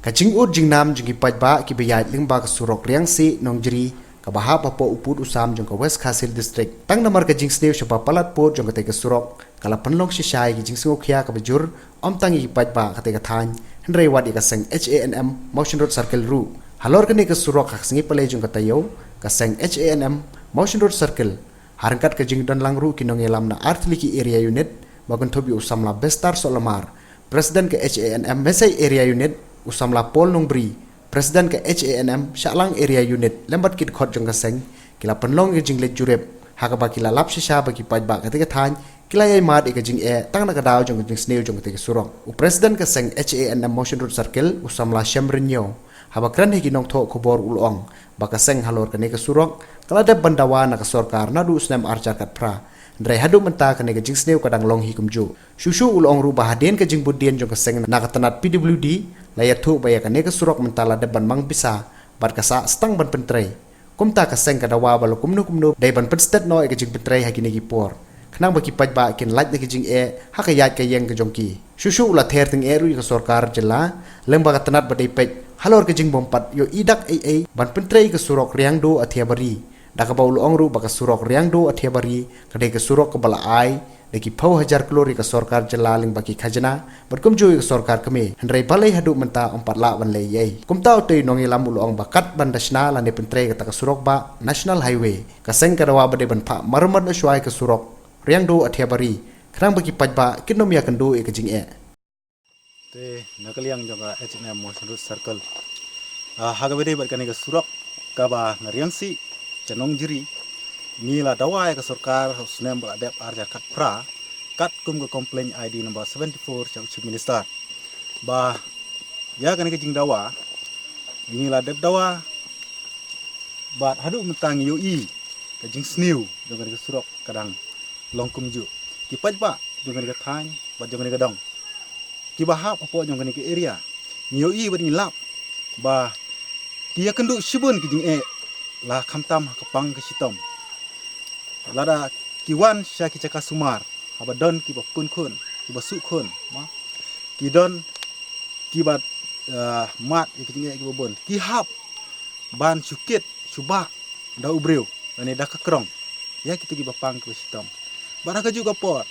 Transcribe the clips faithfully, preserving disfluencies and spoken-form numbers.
Ka jingud jingnam jong ki paidbah kiba ïaid lyngba ka surok Riangsi Nongjri kaba hap hapoh u pud u sam jong ka West Khasi Hills District. Tang namar ka jingsniew shaba palat pud jong katei ka surok ka la pynlong shisha ïa ki jingsngewkhia kaba jur, ym tang ïa ki paidbah katei ka thaiñ, hynrei wat ïa ka seng H A N M Mawshynrut Circle ruh. Halor kane ka surok ha ka sngi palei jong ka taïew, ka seng H A N M Mawshynrut Circle, ha ryngkat ka jingdonlang ruh ki nongïalam na artylli ki area unit, ba kynthup ïa u samla Bestar Sohlamar, President ka H A N M Mesei Area Unit, u samla Paul Nongbri, President ka H A N M Shahlang Area Unit, lem bad ki dkhot jong ka seng, ki la pynlong ïa ka jingleit jurip ha kaba ki la lap shisha ba ki paidbah katei ka thaiñ ki la ïai mad ïa ka jingeh tang na ka daw jong ka jingsniew jong katei ka surok. U President ka seng H A N M Mawshynrut Circle, u samla Shem Rynñiew, haba kren ha ki nongthoh khubor u la ong ba ka seng halor kane ka surok ka la dep ban dawa na ka sorkar naduh u snem ar hajar khatphra, hynrei haduh mynta kane ka jingsniew ka dang long hi kumjuh. Shuh shuh u la ong ruh ba hadien ka jingbud dien jong ka seng na ka tnat P W D, la ïathuh ba ïa kane ka surok mynta la dep ban mang pisa bad ka sah stang ban pyntrei. Kumta ka seng ka dawa ba la kumno kumno dei ban pynstet noh ïa ka jingpyntrei ha kine ki por, khnang ba ki paidbah kin lait na ka jingeh ha ka ïaid ka ïeng ka jong ki. Shuh shuh u la ther tyngeh ruh ïa ka sorkar jylla lyngba ka tnat ba dei peit halor ka jingbympat ïohi dak ei ei ban pyntrei ïa ka surok Riangdo Athiabari. Da kaba u la ong ruh ba ka surok Riangdo Athiabari ka dei ka surok kaba la ai da ki phew hajar klur ïa ka sorkar jylla lyngba ki khajna bad kumjuh ïa ka sorkar kmie, hynrei balei haduh mynta ym pat lah ban leh ei ei. Kumta utei u nongïalam u la ong ba kat ban da shna lane pyntrei ïa kata ka surok bah National Highway, ka seng ka dawa ba dei ban phah maramot noh shuwa ïa ka surok Riangdo Athiabari, khnang ba ki paidbah kin ym ïakynduh ïa ka jingeh. Te na ka liang jong ka H A N M Mawshynrut Circle, ah, ha kaba dei bad kane ka surok kaba na Riangsi sha Nongjri, ngi la dawa ïa ka sorkar ha u snem ba la dep ar hajar khatphra, katkum ka complaint I D number seventy-four sha u Chief Minister. Ba ïa kane ka jingdawa ngi la dep dawa, bad haduh mynta ngi ïohi ka jingsniew jong kane ka surok ka dang long kumjuh. Ki paidbah jong kane ka thaiñ bad jong kane ka dong, kiba hap hapoh jong kane ka area, ngi ïohi bad ngi lap ba ki ïakynduh shibun ki jingeh, la khamtam ha ka pang ka shitom. Lada ki wan sha ki jaka sumar haba don kiba pun khun, kiba suh khun, ma, ki don kiba, ah, mad ïa ki jingeh kiba bun, ki hap ban shu kit shu bah da u briew lane da ka krong ïa kito kiba pang kiba shitom. Bad ha kajuh ka por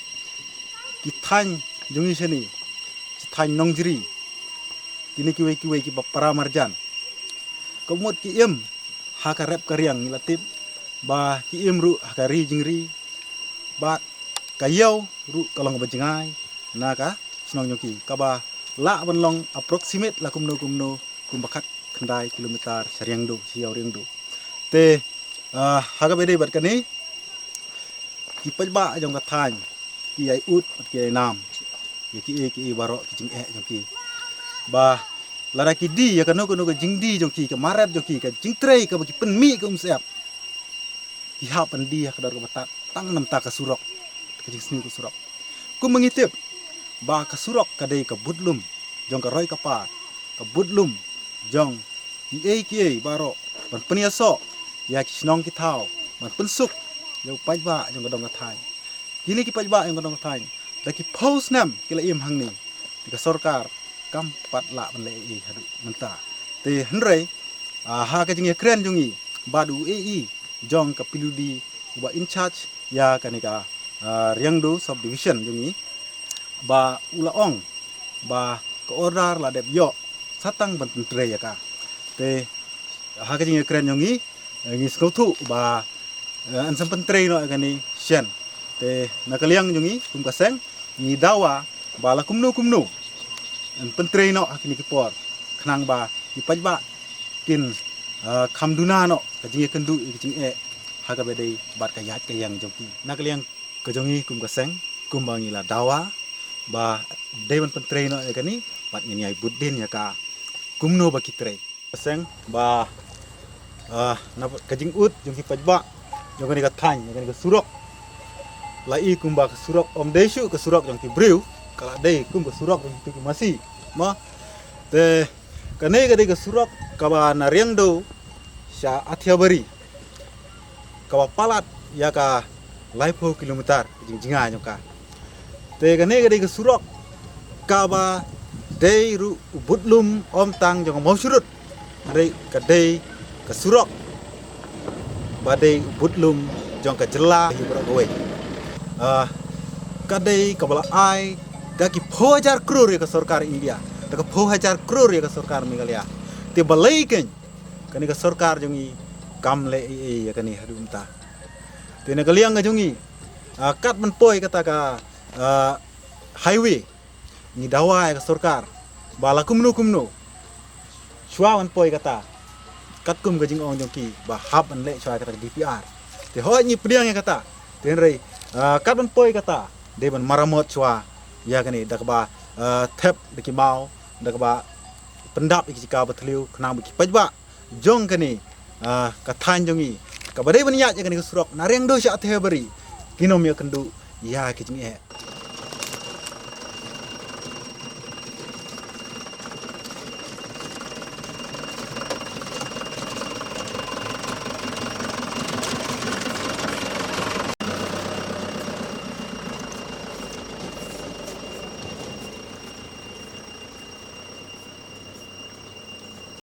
ki thaiñ jong ngi shane, ki thaiñ Nongjri, kine kiwei kiwei kiba para marjan, ka mut ki im ha ka rep ka riang, ngi la tip ba ki im ruh ha ka ri jingri, bad ka ïew ruh ka long kaba jngai na ka shnong jong ki, kaba lah ban long approximate la kumno kumno kumba khatkhyndai kilometer sha Riangdo, sha ïew Riangdo. Te, ah, ha kaba dei bad kane, ki paidbah jong ka thaiñ ki ïai ud bad ki ïai nam ïa kiei kiei baroh ki jingeh jong ki. Ba lada ki die ïa kano kano ka jingdie jong ki, ka marep jong ki, ka jingtrei kaba ki pynmih ka Umsyep, ki hap ban die ha ka dor kaba tad tang namar ka surok, ka jingsniew ka surok. Kumba ngi tip ba ka surok ka dei ka budlum jong ka roi ka par, ka budlum jong kiei kiei baroh, ban pynïasoh ïa ki shnong ki thaw, ban pynsuk ïa u paidbah jong ka dong ka thaiñ. Kine ki paidbah jong ka dong ka thaiñ da ki phew snem ki la im hangne, te ka sorkar kam pat lah ban leh ei ei haduh mynta. Te hynrei, ah, ha ka jingïakren jong ngi bad u A E jong ka P W D uba in charge ïa kane ka, ah, Riangdo subdivision jong ngi, ba u la ong ba ka order la dep ïoh sa tang ban pyntrei ïa ka. Te ha ka jingïakren jong ngi, eh, ngi sngewthuh ba, eh, yn sa pyntrei noh ïa kane shen. Te na ka liang jong ngi kum ka seng, ngi dawa ba la kumno kumno yn pyntrei noh ha kine ki por, khnang ba ki paidbah kin, eh, kham duna noh ka jingïakynduh ïa ka jingeh ha kaba dei bad ka ïaid ka ïeng jong ki. Na ka liang ka jong ngi kum ka seng, kumba ngi la dawa ba dei ban pyntrei noh ïa kane, bad ngin ïai bud dien ïa ka kumno ba ki trei. Ka seng ba, ah, na ka jingud jong ki paidbah jong kane ka thaiñ, jong kane ka surok, la i kumba ka surok ym dei shuh ka surok jong ki briew, ka la dei kum ka surok jong ki masi, ma. Te kane ka dei ka surok kaba na Riangdo sha Athiabari, kaba palat ïa ka laiphew kilometer ka jingjngai jong ka. Te kane ka dei ka surok kaba Dei ruh u budlum ym tang jong ka Mawshynrut, hynrei ka dei ka surok ba dei u budlum jong ka jylla hi baroh kawei. Ah, ka dei kaba la ai da ki phew hajar klur ïa ka sorkar India, da ka phew hajar klur ïa ka sorkar Meghalaya. Te balei keiñ kane ka sorkar jong ngi kam leh ei ei ïa kane haduh mynta? Te na ka liang ka jong ngi, ah, kat ban poi kata ka, ah, highway, ngi dawa ïa ka sorkar ba la kumno kumno shuwa ban poi kata, katkum ka jingong jong ki ba hap ban leh shuwa ïa kata ka D P R. Te hooid ngi pdiang ïa kata. Te hynrei, ah, kat ban poi kata, dei ban maramot shuwa ïa kane da kaba, ah, thep da ki maw, da kaba pyndap ïa ki jaka ba thliew khnang ba ki paidbah jong kane, ah, ka thaiñ jong ngi kaba dei ban ïaid ïa kane ka surok na Riangdo sha Athiabari kin ym ïakynduh ïa ki jingeh.